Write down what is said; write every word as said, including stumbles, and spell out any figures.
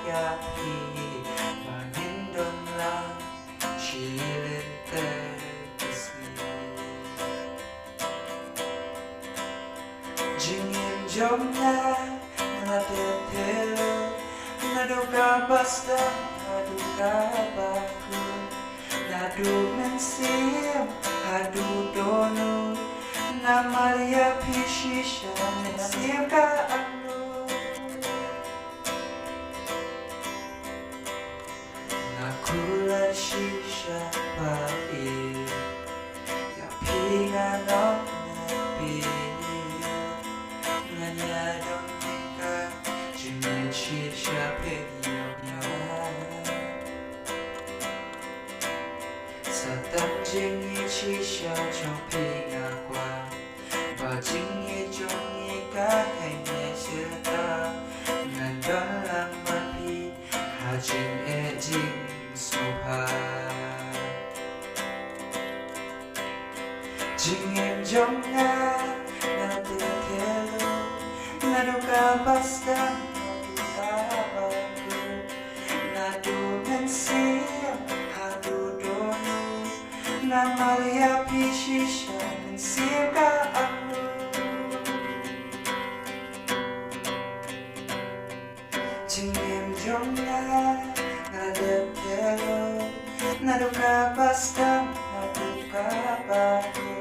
ïa phi ba ngin don lang shi lynter ka sngi. Jingim jong nga nga la dep hello, naduh kaba sdang haduh kaba kut, naduh mynsiem haduh dohnud. Namar ïa phi shisha mynsiem ka angnud. Nga kular shisha ba ïa phi nga nang phi. Ngan ïa don ïa ka jingngeit shisha phi ïa nga. Sa tang jingngeit shisha jong phi nga kwah ba jingngeit jong ngi kan hei neh shisha. Ngan don lang bad phi ha jingeh jingsngewbha. Jingim jong nga nga dep hello, naduh kaba sdang haduh kaba kut, naduh mynsiem haduh dohnud. Namar ïa phi shisha mynsiem ka angnud. Jingim jong nga nga dep hello, naduh kaba sdang haduh kaba kut,